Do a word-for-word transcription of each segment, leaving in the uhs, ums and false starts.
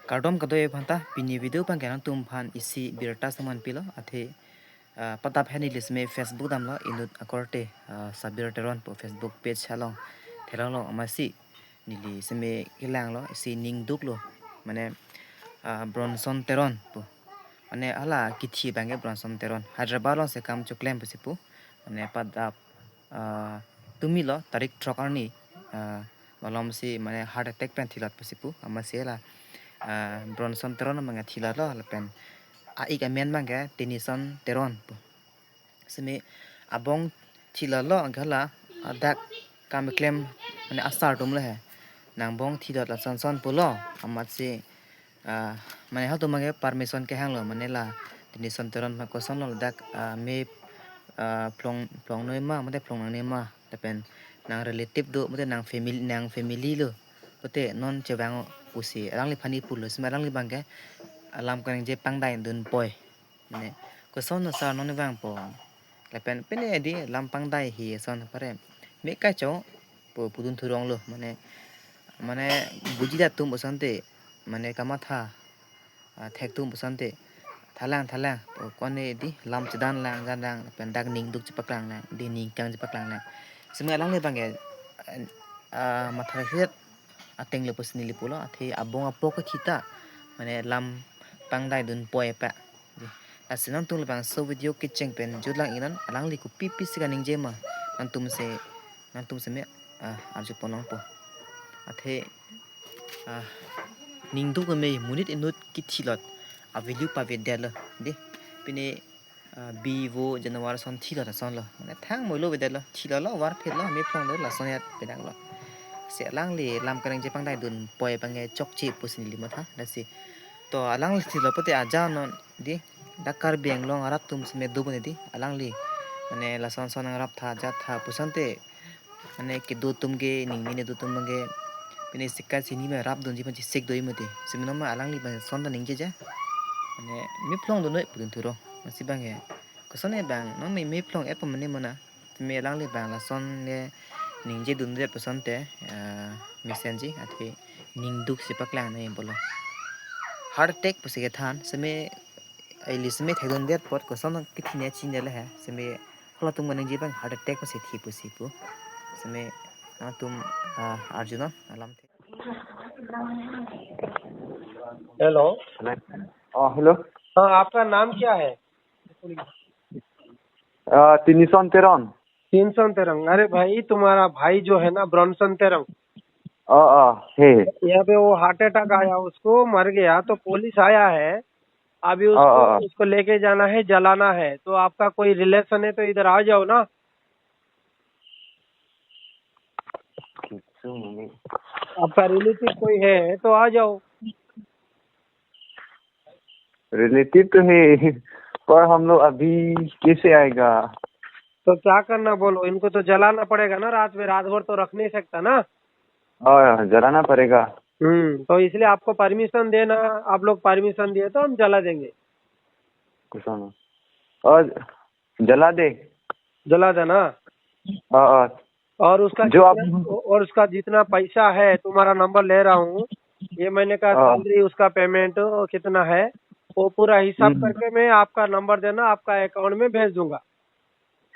Kardom kadokave aphanta, pini video abangke nangtumphan isi birta saman pilo, athe, ah, padap he neli seme Facebook damlo, inut akorte, ah, Sabir Teron pu Facebook page along theklonglo, amatsi neli seme kelanglo, isi ning duklo, mane, ah, Bronson Teron pu. Mane hala kithi abangke Bronson Teron. Hyderabad alongsi kam choklem pusi pu. Mane padap, ah, tumilo tarik throk arni, ah, malomsi mane heart attack pen thilot pusi pu. Amatsi la, ah, Bronson Teron abangke thilotlo lapen a-ik amen abangke Tenison Teron pu. Seme abong thilotlo, anke hala adak kam keklem mane asar atum le he. Nang bong thilot lason son pulo, amatsi, ah, mane halatum abangke permission kehanglo, mane la Tenison Teron ma kosonlo ladak, ah, me, ah, phlong, phlong noi ma, mate phlong nangne ma, lapen nang relative do, mate nang family, nang family lo, mate non chevang pusi alangliphan pulo, seme alangli abangke alam kaningje pangdai dunpoi. Mane, koson asar non vangpo. Lapen pine di lam pangdai hi ason pare. Me kacho pu pudun thurong lo. Mane, mane buji det atum asonte. Mane kamatha, ah, thek atum asonte. Thalang, thalang. Pu kone di lam chedan lang, jan lang. Lapen dak ning duk chepaklang lang. Di ning kang chepaklang lang. Seme alangli abangke, ah, matha hiat ateng le pusi neli pulo. Athe abong apok kethita. Mane lam pangdai dunpoi pa. Lasi nangtum labangso video kecheng pen jutlang iknon, alangli kopi pisi kaningje ma, nangtumsi, nangtum seme, ah, arju pon longpo. Athe, ah, ning duk me monit inut kithilot a-video pavedetlo, di. Pine, ah, bi vo janwar ason thilot asonlo. Mane thang moilo vedetlo, thilotlo, varphetlo, me phlong do, lason ya pedanglo. Si alangli lam kaningje pangdai dunpoi abangke chokche pusi neli matha, lasi. To alangli thilo pute aja non di, dak Karbi Anglong arat atum seme do bone di, alangli. Mane lason son nangrap tha, jat tha, pu asonte. Mane kedo atum ke, ning mine do atum abangke. Pine sikai sini me rap dunji aphan chesik do imute. Seme non ma alangli abang son ta ningje ja. Mane me phlong do noi pudun thurong. Amatsi abangke. Koson abang, non me, me phlong et pu mane mona. Seme alangli abang lason le ningje dunde pu asonte, ah, mesenji athe ning duk si paklang nangji pulo. Heart attack pusi kethan, seme ili seme thekdunde apot koson kithi ne chinine le he, seme halatum kaningje abang heart attack pusi thi pusi pu. Seme nangtum, ah, arjunon alamthe. Hello. Hello. हाँ, हेलो। हाँ, आपका नाम क्या है? अ, तिनिसन तेरन। तिनिसन तेरन। अरे भाई, तुम्हारा भाई जो है ना, ब्रॉनसन तेरन। अ, अ, है। यहाँ पे वो हार्ट अटैक आया उसको, मर गया, तो पुलिस आया है। अभी उसको, अ, अ, अ। उसको लेके जाना है, जलाना है। तो आपका कोई रिलेशन है तो इधर आ जाओ ना। आपका रिलेटिव कोई है तो आ जाओ। रिलेटिव तो है, पर हम लोग अभी कैसे आएगा? तो क्या करना बोलो, इनको तो जलाना पड़ेगा ना रात में, रात भर तो रख नहीं सकता ना। हाँ, जलाना पड़ेगा। हम्म, तो इसलिए आपको परमिशन देना, आप लोग परमिशन दिए तो हम जला देंगे। कुछ ना। और जला दे। जला देना। हाँ, हाँ। और उसका जो जितना, आप और उसका जितना पैसा है, तुम्हारा नंबर ले रहा हूँ, ये महीने का हाँ। सैलरी, उसका पेमेंट कितना है, वो पूरा हिसाब हम्म। करके मैं आपका नंबर देना, आपका अकाउंट में भेज दूंगा।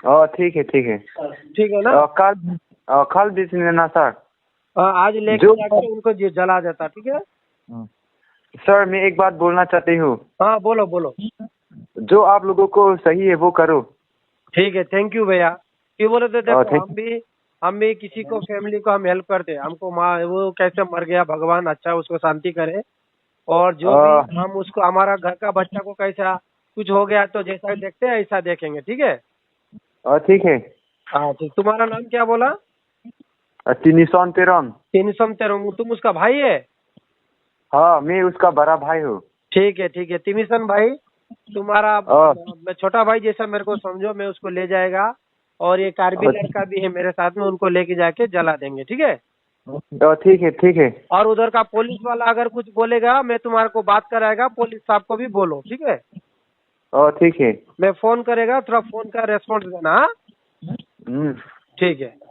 हाँ, ठीक है, ठीक है। ठीक है ना? हाँ, कल, हाँ, कल भेज देना, सर। हाँ, आज लेके जो जाके उनको ज-, जला देता, ठीक है? हम्म। सर, मैं एक बात बोलना चाहती हूँ। हाँ, बोलो, बोलो। जो आप लोगों को सही है, वो करो। ठीक है, थैंक यू भैया। क्यों बोले तो देखो, और ठीक। हम भी, हम भी किसी को, फैमिली को हम हेल्प करते हैं। हमको माँ, वो कैसे मर गया, भगवान अच्छा उसको शांति करे। और जो भी हाँ। हम उसको, हमारा घर का बच्चा को कैसा कुछ हो गया तो जैसा देखते हैं ऐसा देखेंगे, ठीक है? हाँ, ठीक है। हाँ, ठीक। तुम्हारा नाम क्या बोला? अ, तिनिसन तेरन। तिनिसन तेरन, तुम उसका भाई है? हाँ, मैं उसका बड़ा भाई हूँ। ठीक है, ठीक है। तिनिसन भाई, तुम्हारा हाँ। मैं छोटा भाई जैसा मेरे को समझो, मैं उसको ले जाएगा। और ये कार्बी हाँ। लड़का भी है मेरे साथ में, उनको लेके जाके जला देंगे, ठीक है? हाँ, ठीक है, ठीक है। और उधर का पुलिस वाला अगर कुछ बोलेगा, मैं तुम्हारे को बात कराएगा, पुलिस साहब को भी बोलो, ठीक है? हाँ, ठीक है। मैं फोन करेगा, थोड़ा फोन का रेस्पॉन्स देना, हाँ? हम्म। ठीक है।